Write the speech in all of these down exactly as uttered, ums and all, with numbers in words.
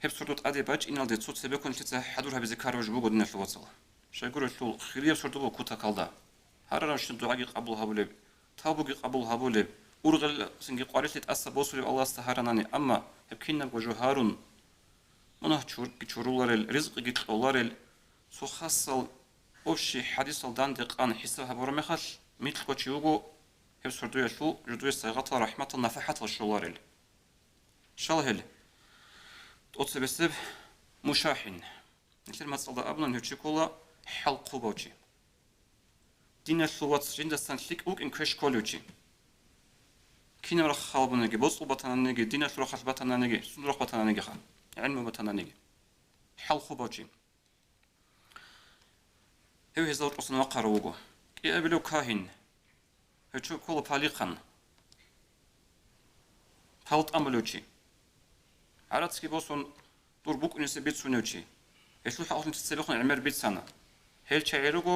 Гьеб сордо тӀаде бачӀиналде цо цебеккун нилъеца хӀадур гьабизе ккараб жо буго, диналъул вацал. Щайгурелъул хирияб сордо буго кутакалда. Гьарарабщинаб дугӀаги къабул гьабулеб, тавбуги къабул гьабулеб, ургъелцинги къварилъи тӀаса босулеб Аллагьасда гьаранани, амма гьеб кинабго жо гьарун, мунагь чурги чуруларел, ризкъиги кьоларел, цо хасал общий хӀадисал данде къан хӀисаб гьабураб мехалъ, микьго чи вуго гьеб сордоялъул жодое сайгъатал, рахӀматал, нафахӀатал щоларел. Щал гьел? ТӀоцебесеб мушахӀин. Нилъер мацӀалда абунан гьев чи ккола хӀалхъубав чи. Диналъул вац, жиндасан лъикӀ вукӀин квеш кколев чи. Кинаб рахъ халбуниги, боцӀул батананиги, диналъул рахъалъ батананиги, сунда рахъ батананиги ха, гӀелму батаниги. ХӀалхъубав чи. Гьев гьезда вачӀусан вахъарав вуго. КӀиабилев кагьин. Гьев чи ккола палихъан. Пал тӀамулев чи. ГӀарацги босун, дур букӀунесе бицунев чи. Гьелъул хӀакъалъулъ цебехун гӀемер бицана. Гьел чагӀи руго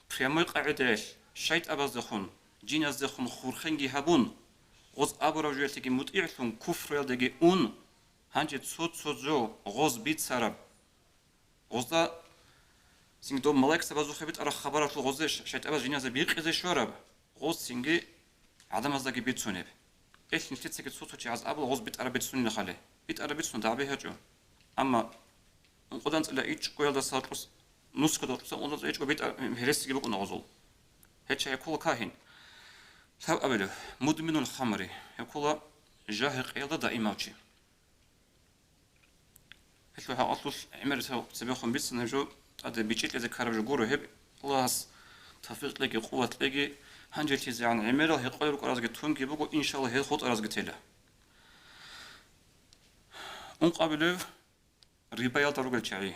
прямой къагӀидаялъ, шайтӀабаздехун, жиназдехун хурхенги гьабун, гъоз абураб жоялъеги мутӀигӀлъун, куфруялдеги ун, гьанже цо-цо жо гъоз бицараб. Гъозда цинги доб малаикзабазухъе битӀараб хабаралъул гъозде ш-, шайтӀабаз жиназда бикъизе щвараб, гъоз цинги гӀадамаздаги бицунеб. Эл нилъецаги цо-цо чагӀаз абула гъоз битӀараб бицунила хали. БитӀараб бицун дагӀби гьечӀо. Амма ункъодан цӀила ичӀгоялдаса кьус-, нусгода кьусан ункъодан цӀила ичӀго битӀа-, гьересиги букӀуна гъозул. Гьел чагӀи ккола кагьин. Лъабабилев, мудминул хамри, гьев ккола жагьи-къиялда даимав чи. Гьелъул хӀакъалъулъ гӀемер цебехун бицана гьеб жо, тӀаде бичӀчӀи кьезе ккараб жо гуро гьеб, Аллагьас тавфикъ кьеги, къуват кьеги, гьанжелъизегӀан гӀемерал гьекъолел рукӀаразги тунги буго, иншалла, гьел хутӀаразги тела. Ункъабилев рибаялда ругел чагӀи.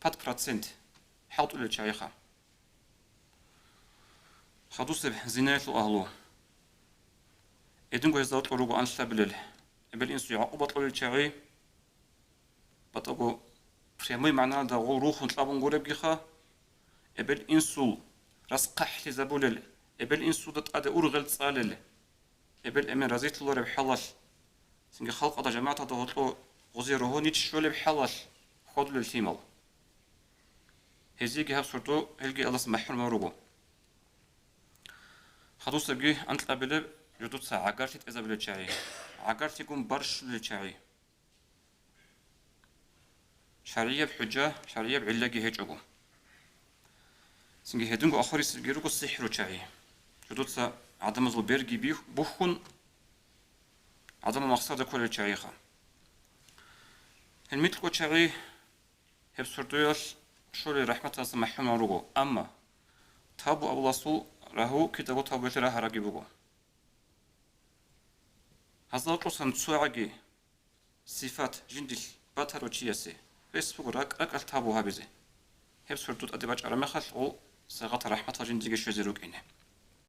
Пад процент хӀалтӀулел чагӀиха. Хадусеб зинаялъул агьлу. Эдинго гьезда кьо руго анлъабилел, эбел-инсуе гӀакъуба кьолел чагӀи, батӀаго прямой магӀнаялда гъол рухун кьабун гуребгиха, эбел-инсул рас хъахӀлъизабулел, эбел-инсуда тӀаде ургъел цӀалел, эбел-эмен разилъулареб хӀалалъ, цинги халкъалда, жамагӀаталда гьоркьо гъозие рогьонич щолеб хӀалалъ хьвадулел лъимал. Гьезиеги гьаб сордо гьелги Аллагьас махӀрумав руго. Хадусебги анкьабилеб жодуца гӀагарлъи тӀезабулел чагӀи, гӀагарлъигун барщулел чагӀи. ШаргӀияб хӀужа, шаргӀияб гӀиллаги гьечӀого. Цинги гьединго ахварисебги руго сихӀру чагӀи. Жодуца гӀадамазул берги бих-, бухьун, гӀадамал махсарда кколел чагӀиха. Гьел микьго чагӀи гьеб сордоялъ щолел рахӀматалдаса махӀрумал руго, амма тавбу абуласул рагьу кидаго тавбуялъе рагьарабги буго. Гьазда кьусан цогӀаги сифат жиндилъ батарав чиясе рес буго ракӀ-ракӀалъ тавбу гьабизе. Гьеб сордо тӀаде бачӀараб мехалъ гъол сайгъатал, рахӀматал жиндиеги щвезе рукӀине.